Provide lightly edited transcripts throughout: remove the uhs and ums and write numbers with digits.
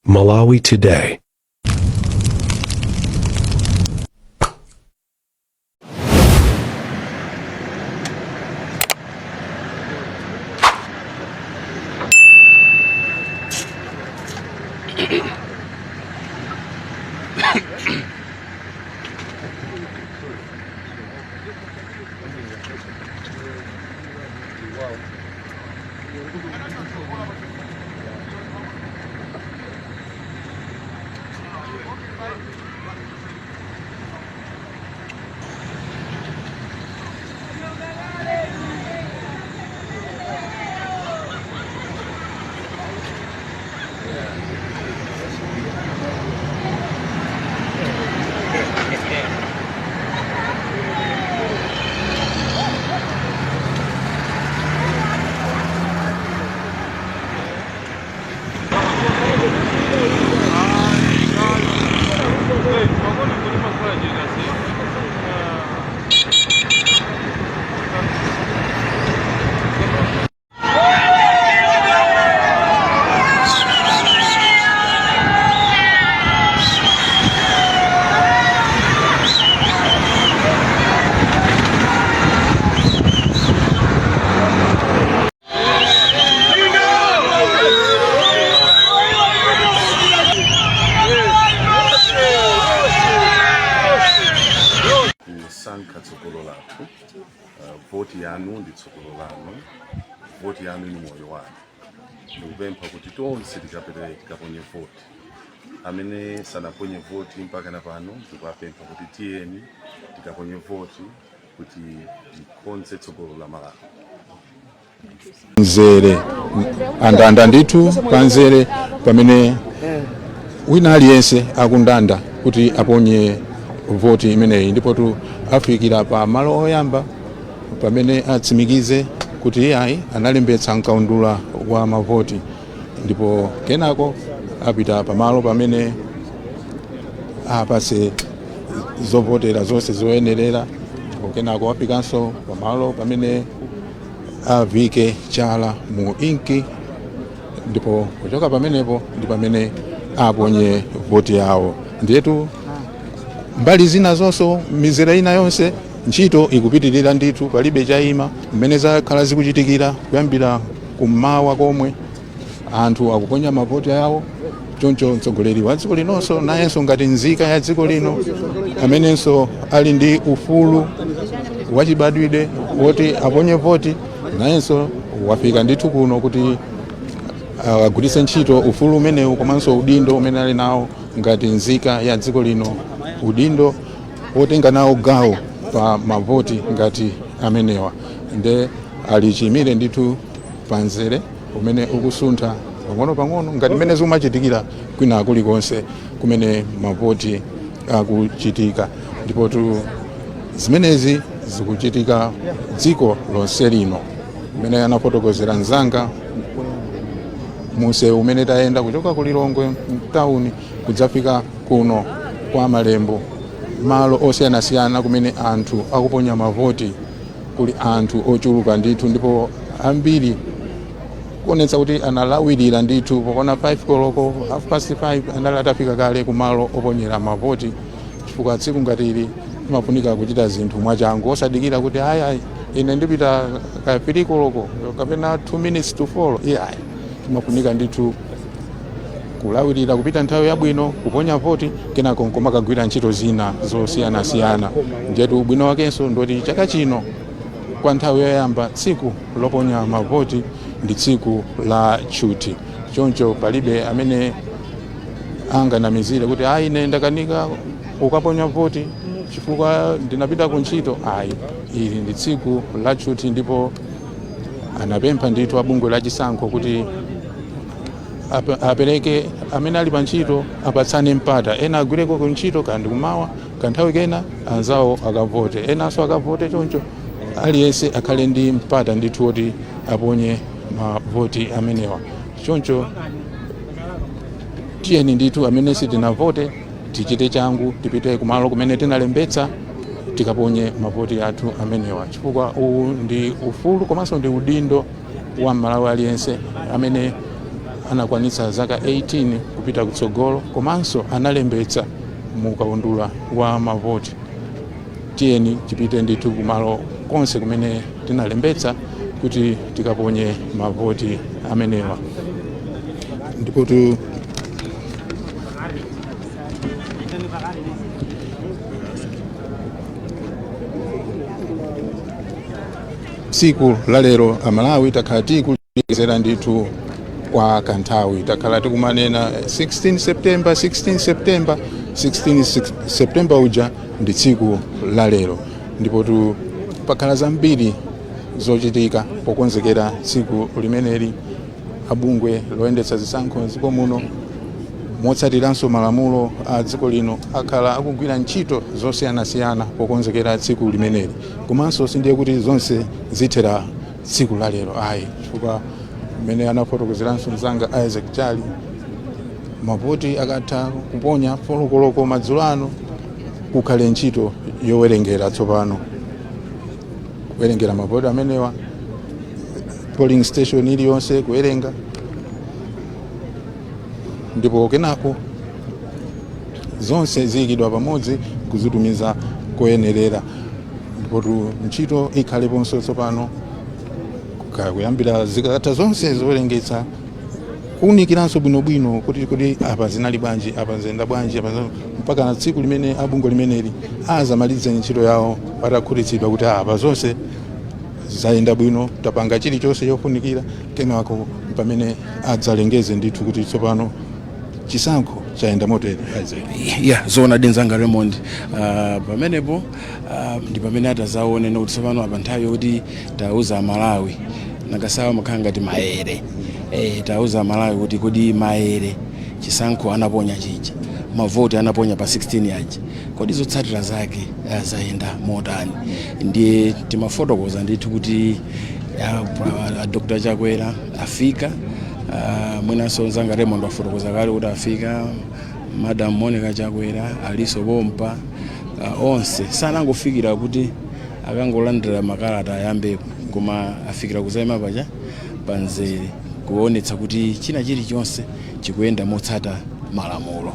Malawi Today. Kusankha tsogolo lathu. Voti yanu ndi tsogolo lanu, voti yanu ni moyo wanu. Ndikupempha kuti tonse tikapite tikaponye voti. Amene sanaponye voti mpaka na pano, ndikuwapempha kuti tiyeni tikaponye voti kuti tikonze tsogolo la Malawi. Mzere andanda ndithu panzere pamene wina aliyense akundanda kuti aponye voti imeneyi, ndipotu afikira pa malo oyamba pamene atsimikize kuti iyayi, analembetsa mkaundula wa mavoti, ndipo kenako apita pamalo pamene apase zovotera zonse zoyenerera, ndipo kenako afikanso pamalo pamene aviike chala mu inki, ndipo kuchoka pamenepo ndi pamene aponye voti yawo. Ndiyetu mbali zina zonso, mizere ina yonse, ntchito ikupitirira ndithu, palibe chayima. Mmene zakhala zikuchitikira kuyambira kummawa komwe, anthu akuponya mavoti awo. Choncho mtsogoleri wa dziko linonso nayenso ngati nzika ya dziko lino amenenso ali ndi ufulu wachibadwidwe woti aponye voti, nayenso wafika ndithu kuno kuti agwiritse ntchito ufulu umenewu komanso udindo umene ali nawo ngati nzika ya dziko lino, udindo wotenga nawo gawo pa mavoti ngati amenewa. Nde ali chiyimire ndithu panzere umene ukusuntha pang'ono-pang'ono ngati mmene zimachitikira kwina kulikonse kumene mavoti akuchitika. Ndipotu zimenezi zikuchitika dziko lonse lino, mmene anafotokozera mzanga, munsewu umene tayenda kuchoka ku Lilongwe mtawuni kudzafika kuno kwa Malembo, malo osiyanasiyana kumene anthu akuponya mavoti kuli anthu ochuluka ndithu, ndipo ambiri kuonetsa kuti analawirira ndithu. Pokwana 5 koloko, half past 5, anali atafika kale kumalo oponyera mavoti, chifukwa tsiku ngati ili imafunika kuchita zinthu mwachangu, osadikira kuti ayi, ine ndipita ka 3 koloko kapena 2 minutes to 4. Iyayi, imafunika ndithu kulawirira kupita nthawi yabwino kuponya voti, kenako nkumakagwira ntchito zina zosiyanasiyana. Njetu ubwino wakenso ndoti chaka chino kwa nthawi yoyamba tsiku loponya mavoti ndi tsiku la tchuthi, choncho palibe amene anganamizire kuti ayi, ine ndakanika kukaponya voti chifukwa ndinapita ku ntchito. Ayi, ili ndi tsiku la tchuthi, ndipo anapempha ndithu abungwe la chisankho kuti apereke amene ali pa ntchito apatsane mpata, ena agwireko ku ntchito kandi kumawa kanthawi kena, anzawo akavote, enanso akavote. Choncho aliyense akhale ndi mpata ndithu woti aponye mavoti amenewa. Choncho tiyeni ndithu amene sitinavote tichite changu, tipite kumalo kumene tinalembetsa, tikaponye mavoti athu amenewa, chifukwa uwu ndi ufulu komanso ndi udindo wa Mmalawi aliyense amene anakwanitsa zaka 18 kupita kutsogolo komanso analembetsa mu kaundula wa mavoti, tiyeni tipite ndithu kumalo konse kumene tinalembetsa kuti tikaponye mavoti amenewa. Ndipo tu tsiku la lero Amalawi takhala tikulizera ndithu kwa kanthawi. Takhala tikumanena 16 September, 16 September, 16 September uja ndi tsiku la lero. Ndipo tu pakhala zambiri zochitika pokonzekera tsiku limeneli. Abungwe loyendetsa zisankho mdziko muno, motsatiranso malamulo a dziko lino, akhala akugwira ntchito zosiyanasiyana pokonzekera tsiku limeneli. Komanso sindiye kuti zonse zithera tsiku la lero ayi, chifukwa mmene anafotokozeranso mzanga Isaac Chali, mavoti akatha kuponya 4 koloko madzulo ano, kukhale ntchito yowerengera tsopano, kuwerengera mavoti amenewa, polling station iliyonse kuwerenga, ndipo kenako zonse ziyikidwa pamodzi kuzitumiza koyenerera. Ndipo tu ntchito ikhaleponso tsopano kuyambira zikatha zonse zowerengetsa, kuwunikiranso bwinobwino kuti apa zinali bwanji, apa zayenda bwanji, apa mpaka na tsiku limene abungwe limeneli azamalize ntchito yawo patakhutitsidwa kuti apa zonse zayenda bwino, tapanga chilichonse chofunikira. Kenako pamene adzalengeze ndithu kuti tsopano chisankho chayenda motere, Isaac. Ya, zoona mzanga Raymond. Pamenepo ndi pamene atazaone kuti tsopano apa nthawi yokuti tauza Amalawi, nakasawa makhala ngati maere, tauza Amalawi kuti kodi maere chisankho anaponya chija, mavoti anaponya pa 16 aja, kodi zotsatira zake zayenda motani? Ndiye timafotokoza ndithu kuti Dr Chakwera afika, mwinanso mzanga Raymond wafotokoza kale kuti afika Madam Monica Chakwera, aliso pompa. Onse sanangofikira kuti akangolandira makalata ayambepo, koma afikira kuzayima paja panzere kuonetsa kuti china chilichonse chikuyenda motsata malamulo.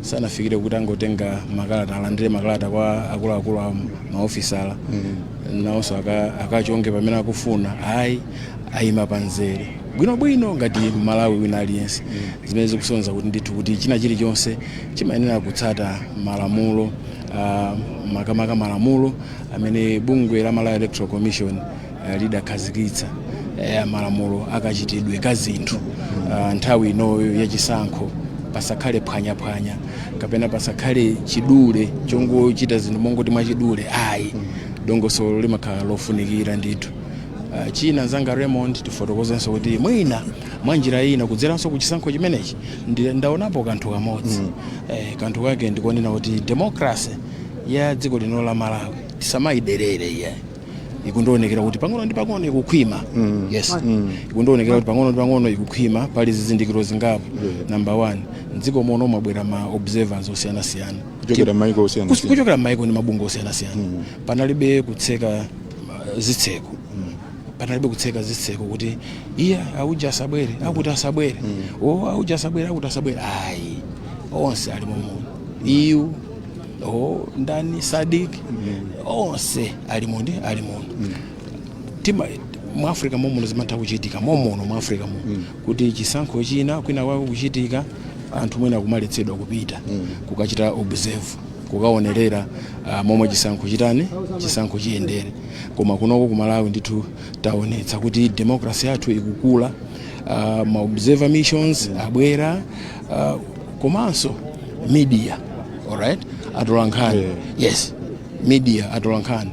Sanafikire kuti angotenga makalata, alandire makalata kwa akuluakulu a maofisala, nawonso akachonge pamene akufuna, ayi. Ayima panzere bwinobwino ngati Malawi wina aliyense, zimene zikusonyeza kuti ndithu kuti china chilichonse chimayenera kutsata malamulo, makamaka malamulo amene bungwe la Malawi Electoral Commission lidakhazikitsa, malamulo akachitidwe ka zinthu nthawi inoyo yachisankho. Pasakhale phwanyaphwanya kapena pasakhale chidule chongochita zinthu mongoti mwachidule, ayi. Dongosolo limakhala lofunikira ndithu. China mzanga Raymond, tifotokozenso kuti mwina mwa njira ina kudzeranso ku chisankho chimenechi ndaonapo kanthu kamodzi. Kanthu kake ndikonena kuti democracy ya dziko lino la Malawi tisamayiderere iye. Ikundionekera kuti pang'ono ndi pang'ono ikukhwima. Yes, ikundionekera kuti pang'ono ndi pang'ono ikukhwima. Pali zizindikiro zingapo. Number one, mdziko muno mwabwera ma observers osiyanasiyana kuchokera maiko osiyanasiyana. Kuchokera maiko ndi mabungwe osiyanasiyana. Panalibe kutseka zitseko, panalibe kutseka zitseko kuti iye auja asabwere, akuti asabwere, o auja asabwere, akuti asabwere, ayi. Onse ali momuno, EU o ndani, SADC, onse ali mundi, ali muno. Tima mu Africa momuno zimatha kuchitika momuno mu Africa muno kuti chisankho china kwina kwake kuchitika, anthu mwina kumaletsedwa kupita kukachita observe, kukaonerera momwe chisankho chitani, chisankho chiyendere. Koma kunoko ku Malawi ndithu taonetsa kuti democracy yathu ikukula. Ma observer missions abwera, komanso media, alright, atolankhani. Yes, media, atolankhani,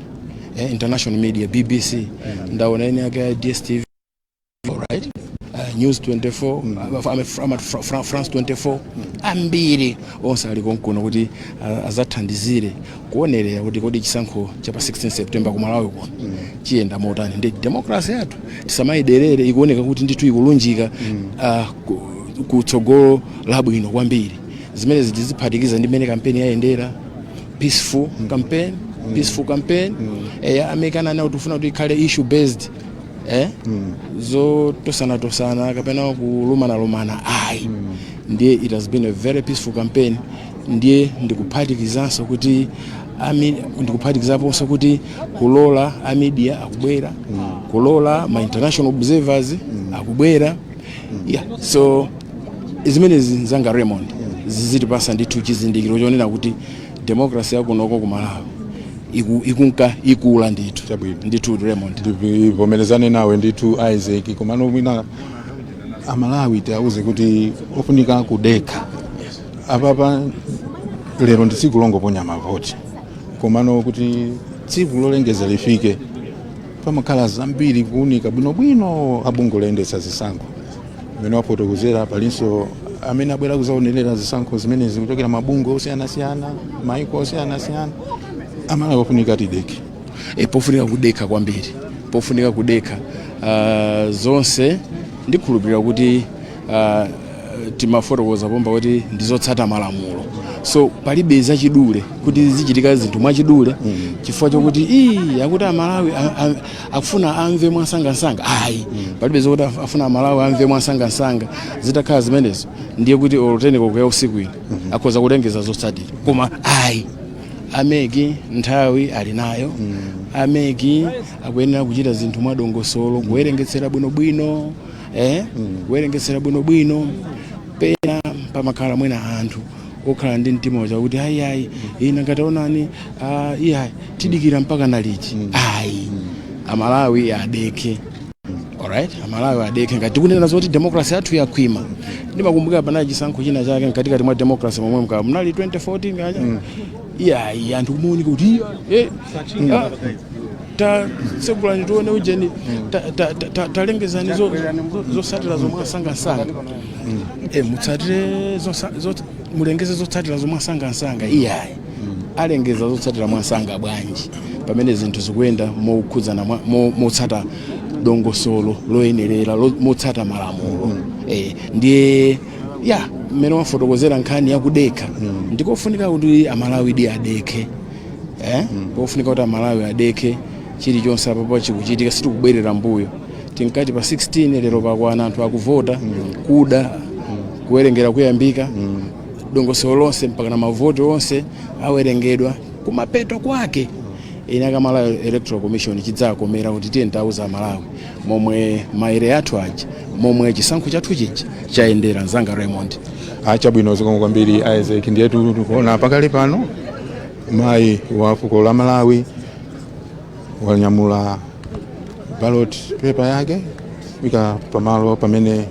international media, BBC, ndaona ene yake ya DStv, alright, News 24, France 24, ambiri onse ali konkuno kuti azathandizire kuonerera kuti kodi chisankho cha pa 16 September ku Malawi kuno chiyenda motani. Ndi democracy yathu tisamayiderere. Ikuoneka kuti ndithu ikulunjika kutsogolo labwino kwambiri. Zimene tiziphatikiza ndi mmene kampeni yayendera, peaceful campaign, peaceful campaign. Amekana nawo tifuna kuti ikhale issue based. Zotosanatosana kapena kulumanalumana, ayi. Ndiye it has been a very peaceful campaign. Ndiye ndikuphatikizanso kuti ndikuphatikizaponso kuti kulola a media akubwera, kulola ma international observers akubwera. Yeah, so zimenezi, mzanga Raymond, zizitipasa ndithu chizindikiro chonena kuti democracy yakunoko ku Malawi ikunka ikula ndithu. Chabwino. Ndithu, Raymond. Ndivomerezane nawe ndithu, Isaac. Komano mwina Amalawi tiauze kuti ofunika kudekha. Apapa lero ndi tsiku longoponya mavoti, komano kuti tsiku lolengeza lifike pamakhala zambiri kuunika bwinobwino abungwe loyendetsa zisankho mmene wafotokozera. Palinso amene abwera kuzaonerera zisankho zimenezi kuchokera mabungwe osiyanasiyana, maiko osiyanasiyana. Amalawi ofunika tidekhe. Pofunika kudekha kwambiri, pofunika kudekha. Zonse ndikhulupirira kuti timafotokoza pomba kuti ndizotsata malamulo, so palibe zachidule kuti zichitika zinthu mwachidule chifukwa chokuti ii akuti Amalawi akufuna amve mwansangansanga. Ayi, palibe zokuti afuna Amalawi amve mwansangansanga. Zitakhala zimenezo, ndiye kuti olo 10 koloko ya usiku ino akhoza kulengeza zotsatira. Koma ayi, a MEC nthawi ali nayo. A MEC akuyenera kuchita zinthu mwadongosolo, kuwerengetsera bwinobwino, kuwerengetsera bwinobwino. Pena pamakhala mwina anthu okhala ndi mtima wakuti ayi, ayi, ina ngataonani, iyayi, tidikira mpaka naliti. Ayi, Amalawi adekhe. Alright, Amalawi adekhe. Ngati tikunena zoti democracy yathu yakhwima, ndimakumbukira panali chisankho china chake mkatikati mwa democracy momwe mka munali 2014 kaja. Iyayi, anthu kumuoneka kuti iya, tatsegulani tione ujeni, talengezani zotsatira zomwe asangasanga, mutsatire mulengeze zotsatira zomwe asangasanga. Iyayi, alengeza zotsatira mwansanga bwanji pamene zinthu zikuyenda mokhudzana motsata dongosolo loyenerera, motsata malamulo? Ndiye ya mmene wafotokozera nkhani yakudekha, ndikofunika kuti Amalawi di adekhe, eh? Kofunika kuti Amalawi adekhe. Chilichonse apapo chikuchitika, sitikubwerera mbuyo. Tinkati pa 16, lero pakwana, anthu akuvota, kuda kuwerengera kuyambika, dongosolo lonse mpaka na mavoti onse awerengedwa. Kumapeto kwake ine aka Malawi Electoral Commission chidzakomera kuti tiye ntauza Malawi momwe maere athu aja, momwe chisankho chathu chija chayendera, mzanga Raymond. Chabwino, zikomo kwambiri, Isaac. Ndiyetu tikuona pakali pano mayi wa fuko la Malawi wanyamula ballot paper yake fika pamalo pamene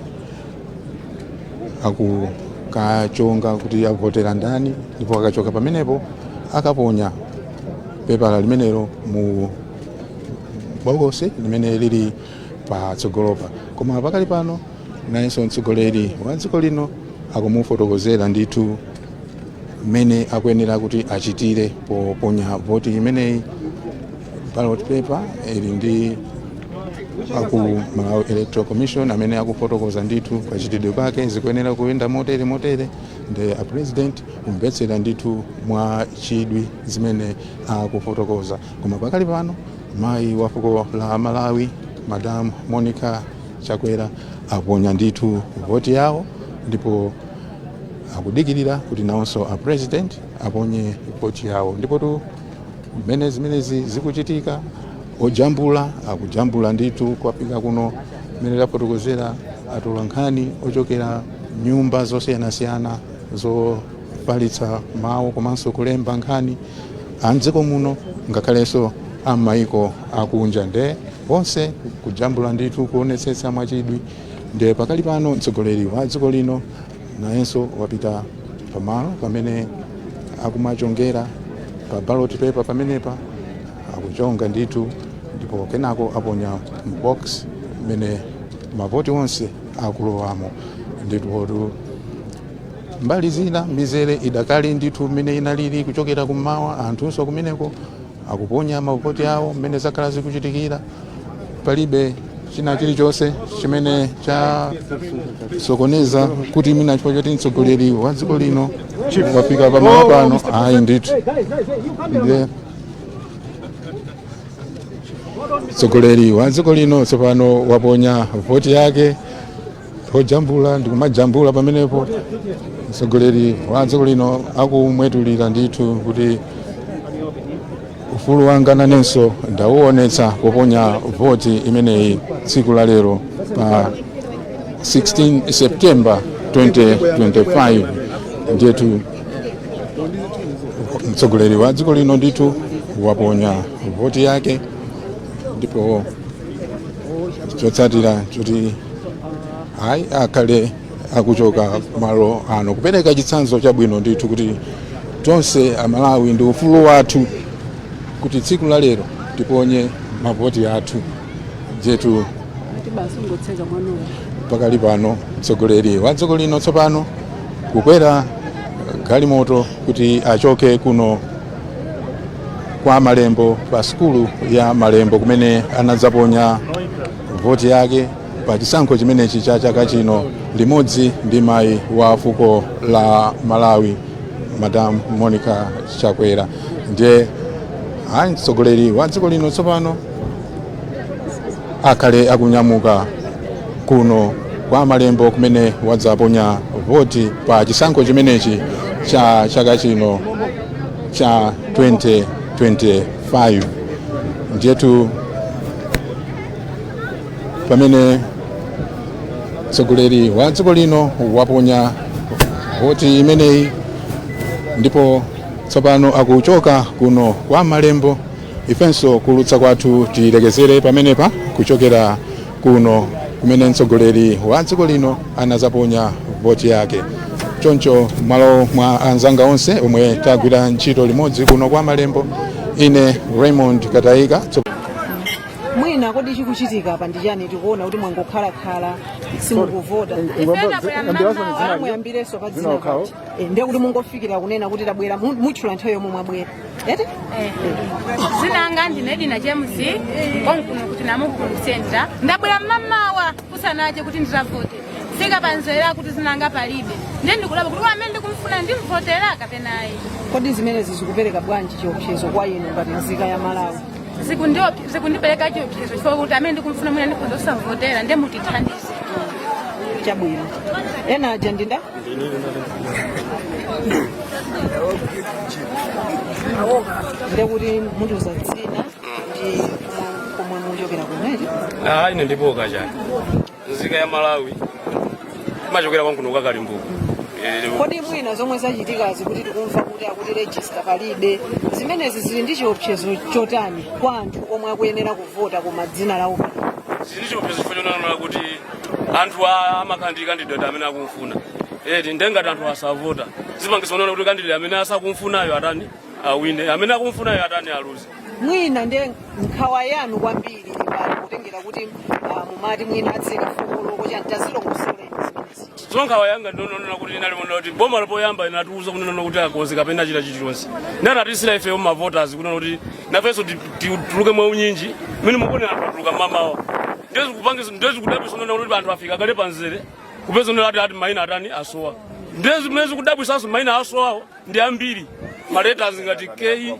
akukachonga kuti avotera ndani, ndipo akachoka pamenepo akaponya pepala limenelo mu bokosi limene lili patsogolopa. Koma pakali pano nayenso mtsogoleri wa dziko lino akumufotokozera ndithu mmene akuyenera kuti achitire poponya voti imeneyi. Ballot paper ili ndi aku Malawi Electoral Commission amene akufotokoza ndithu kachitidwe kake, zikuyenera kuyenda motere motere, ndi a president kumvetsera ndithu mwa chidwi zimene akufotokoza. Koma pakali pano mayi wa fuko la Malawi, Madam Monica Chakwera, aponya ndithu voti yawo, ndipo akudikirira kuti nawonso a president aponye voti yawo. Ndipo tu mmene zimenezi zikuchitika, ojambula akujambula ndithu kwafika kuno mmene tafotokozera, atola nkhani ochokera nyumba zosiyanasiyana zofalitsa mawu komanso kulemba nkhani a mdziko muno, ngakhalenso a m'mayiko akunja, nde onse kujambula ndithu, kuonetsetsa mwachidwi. Nde pakali pano mtsogoleri wa dziko lino nayenso wapita pamalo pamene akumachongera pa ballot paper pamenepa, akuchonga ndithu, ndipo kenako aponya m'box mmene mavoti onse akulowamo. Ndithu, mbali zina mizere idakali ndithu mmene inalili kuchokera kummawa. Anthunso kumeneko akuponya mavoti awo mmene zakhala zikuchitikira. Palibe china chilichonse chimene chasokoneza kuti mwina chifukwa choti mtsogoleri wa dziko lino wafika pamalo pano, ayi ndithu. Ndiye Mtsogoleri wa dziko lino tsopano waponya voti yake, pojambula ndikumajambula pamenepo. Mtsogoleri wa dziko lino akumwetulira ndithu kuti ufulu wanga nanenso ndauonetsa poponya voti imeneyi tsiku la lero pa 16 September 2025. Ndiyetu mtsogoleri wa dziko lino ndithu waponya voti yake, ndipo chotsatira choti ayi akhale akuchoka malo ano kupereka chitsanzo chabwino ndithu kuti tonse Amalawi ndi ufulu wathu kuti tsiku la lero tiponye mavoti athu. Jetu pakali pano mtsogoleri wa dziko lino tsopano kukwera galimoto kuti achoke kuno kwa Malembo, pa sukulu ya Malembo kumene anadzaponya voti yake pa chisankho chimenechi cha chaka chino limodzi ndi mayi wa fuko la Malawi, Madam Monica Chakwera. Ndiye ayi, mtsogoleri wa dziko lino tsopano akhale akunyamuka kuno kwa Malembo kumene wadzaponya voti pa chisankho chimenechi cha chaka chino cha 2025. Ndiyetu pamene mtsogoleri wa dziko lino waponya voti imeneyi ndipo tsopano akuchoka kuno kwa Malembo, ifenso kulutsa kwathu tilekezere pamenepa kuchokera kuno kumene mtsogoleri wa dziko lino anazaponya voti yake. Choncho malo mwa anzanga onse omwe tagwira ntchito limodzi kuno kwa Malembo, ine Raymond Kataika. Mwina kodi chikuchitika apa ndi chani? Tikuona kuti mwangokhalakhala, simukuvota. Muyambirenso pa dzina paja. Ndiye kuti mungofikira kunena kuti tabwera, mutchula nthawi yomwe mwabwera, eti? Zinanga ndine Dina James konkuno kuti Namukhulu Center. Ndabwera mmamawa kusanache kuti nditavote, fika panzera kuti zinanga palibe. Ndiye ndikulapa kuti amene ndikumfuna ndimvotera kapena ayi. Kodi zimenezi zikupereka bwanji chiopsezo kwa inu ngati nzika ya Malawi? Zikundipereka chiopsezo chifukwa kuti amene ndikumfuna mwina ndikhoza kusamvotera, ndiye mutithandize. Chabwino. Ena aja ndinda ndekuti mutiuza dzina ndi komwe muchokera kumene. Ah, ine ndipo kachani nzika ya Malawi, machokera kwankuno kwa Kalimbuku. Kodi mwina zomwe zachitikazi, kuti tikumva kuti akuti register palibe, zimenezi zili ndi chiopsezo chotani kwa anthu omwe akuyenera kuvota koma dzina lawo palibe? Zili chiopsezo chifukwa chonena kuti anthu amakhala ndi candidate amene akumfuna, eti? Ndengati anthu asavota, zipangisa onena kuti candidate amene asakumfunayo atani? Awine. Amene akumfunayo atani? Aluze. Mwina ndiye nkhawa yanu kwambiri pano, kutengera kuti mumati mwina atseka four koloko chani, tazilongosoleni zimenezi. So nkhawa yanga ndinonena kuti inali kuti boma lipoyamba inatiuza kunena kuti akonze kapena chita chilichonse, ndanatisira ife ma voters kunena kuti nafenso tituluke mwa unyinji mene mukuone anthu atuluka mamawa. Ndezi ndezi kudabwisa kunena kuti anthu afika kale panzere, kupeza nena ati maina atani? Asowa. Ndezi zimene zikudabwisanso, maina asowawo ndi ambiri, ma letters ngati K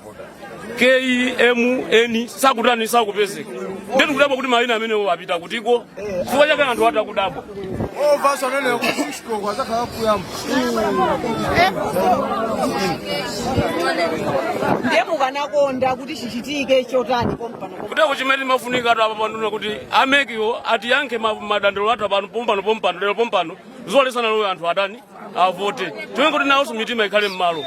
K M N sakutani? Sakupezeka. Ndetu kudabwa kuti maina amenewo apita kutiko? Chifukwa chake anthu atakudabwa. Ovaso anene ku 6 koloko azakhala kuyamba. Ndiye mukanakonda kuti chichitike chotani pompano? Kuteko chimene timafunika atu apa panuna kuti a MEC wo atiyankhe madandaulo athu apano pompano pompano, lero pompano, zolesana loyo anthu atani? Avote, tiwenge kuti nawonso mitima ikhale m'malo.